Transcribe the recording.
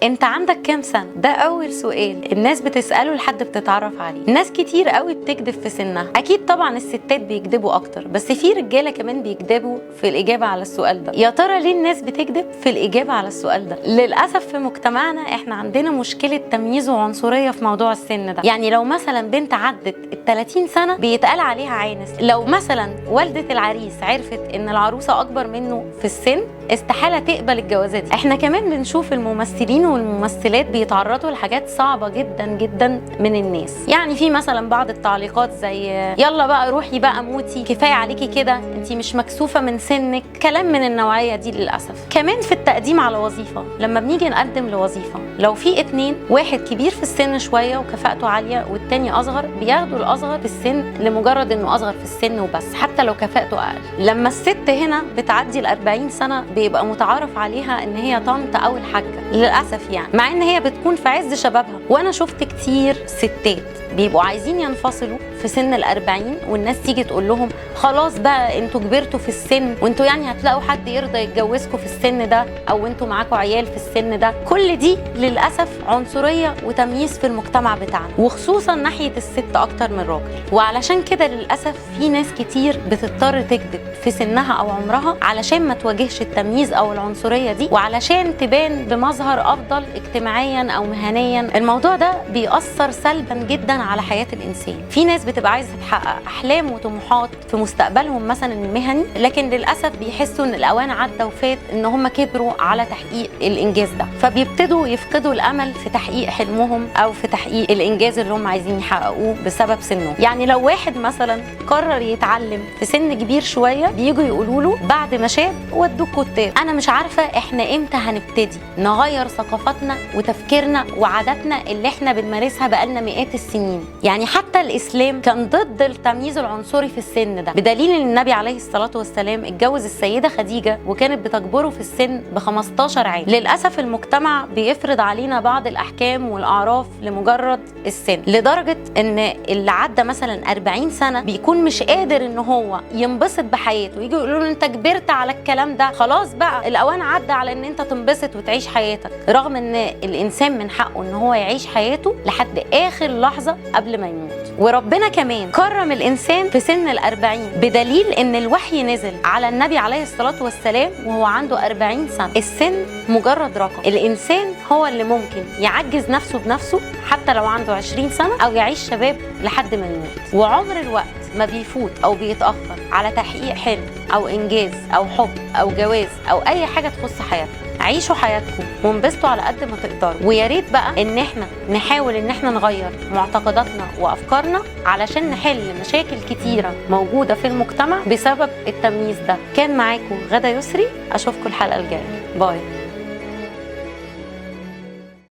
انت عندك كام سنة؟ ده اول سؤال الناس بتسأله لحد بتتعرف عليه. ناس كتير قوي بتكذب في سنها، اكيد طبعا الستات بيكذبوا اكتر، بس في رجالة كمان بيكذبوا في الاجابة على السؤال ده. يا ترى ليه الناس بتكذب في الاجابة على السؤال ده؟ للاسف في مجتمعنا احنا عندنا مشكلة تمييز وعنصرية في موضوع السن ده. يعني لو مثلا بنت عدت ال 30 سنة بيتقال عليها عانس، لو مثلا والدة العريس عرفت ان العروسة اكبر منه في السن استحالة تقبل الجوازة دي. احنا كمان بنشوف الممثلين والممثلات بيتعرضوا لحاجات صعبة جدا جدا من الناس. يعني في مثلا بعض التعليقات زي يلا بقى روحي بقى موتي، كفاية عليكي كده، انتي مش مكسوفة من سنك، كلام من النوعية دي للأسف. كمان في التقديم على وظيفة، لما بنيجي نقدم لوظيفة لو في اتنين، واحد كبير في السن شوية وكفاءته عالية والتاني أصغر، بياخدوا الأصغر في السن لمجرد انه أصغر في السن وبس، حتى لو كفاءته أقل. لما الست هنا بتعدي ال40 سنة بيبقى متعارف عليها ان هي طنط او الحاجة للاسف، يعني مع ان هي بتكون في عز شبابها. وانا شفت كتير ستات بيبقوا عايزين ينفصلوا في سن ال40 والناس تيجي تقول لهم خلاص بقى انتوا كبرتوا في السن، وانتوا يعني هتلاقوا حد يرضى يتجوزكم في السن ده، او انتوا معاكم عيال في السن ده. كل دي للاسف عنصرية وتمييز في المجتمع بتاعنا، وخصوصا ناحية الست اكتر من الراجل. وعلشان كده للاسف في ناس كتير بتضطر تكذب في سنها او عمرها علشان ما تواجهش التمييز او العنصرية دي، وعلشان تبان بمظهر افضل اجتماعيا او مهنيا. الموضوع ده بيأثر سلبا جدا على حياة الانسان. في ناس بتبقى عايزه تحقق احلام وطموحات في مستقبلهم مثلا المهني، لكن للاسف بيحسوا ان الاوان عدى وفات، ان هم كبروا على تحقيق الانجاز ده، فبيبتدوا يفقدوا الامل في تحقيق حلمهم او في تحقيق الانجاز اللي هم عايزين يحققوه بسبب سنهم. يعني لو واحد مثلا قرر يتعلم في سن كبير شوية، بييجوا يقولوا له بعد ما شاب ودوه كتاب. انا مش عارفه احنا امتى هنبتدي نغير ثقافتنا وتفكيرنا وعاداتنا اللي احنا بنمارسها بقالنا مئات السنين. يعني حتى الاسلام كان ضد التمييز العنصري في السن ده، بدليل ان النبي عليه الصلاة والسلام اتجوز السيدة خديجة وكانت بتكبره في السن ب 15 عام. للاسف المجتمع بيفرض علينا بعض الاحكام والاعراف لمجرد السن، لدرجة ان اللي عدى مثلا 40 سنة بيكون مش قادر ان هو ينبسط بحياته، يجوا يقولوا له انت كبرت على الكلام ده، خلاص بقى الاوان عدى على ان انت تنبسط وتعيش حياتك، رغم ان الانسان من حقه ان هو يعيش حياته لحد اخر لحظة قبل ما يموت. وربنا كمان كرم الانسان في سن ال40، بدليل ان الوحي نزل على النبي عليه الصلاة والسلام وهو عنده 40 سنة. السن مجرد رقم، الانسان هو اللي ممكن يعجز نفسه بنفسه حتى لو عنده 20 سنة او يعيش شباب لحد ما يموت. وعمر الوقت ما بيفوت او بيتاخر على تحقيق حلم او انجاز او حب او جواز او اي حاجة تخص حياتك. عيشوا حياتكم وانبسطوا على قد ما تقدروا. ويا ريت بقى ان احنا نحاول ان احنا نغير معتقداتنا وافكارنا علشان نحل مشاكل كتيرة موجودة في المجتمع بسبب التمييز ده. كان معاكم غدا يسري، اشوفكم الحلقة الجاية. باي.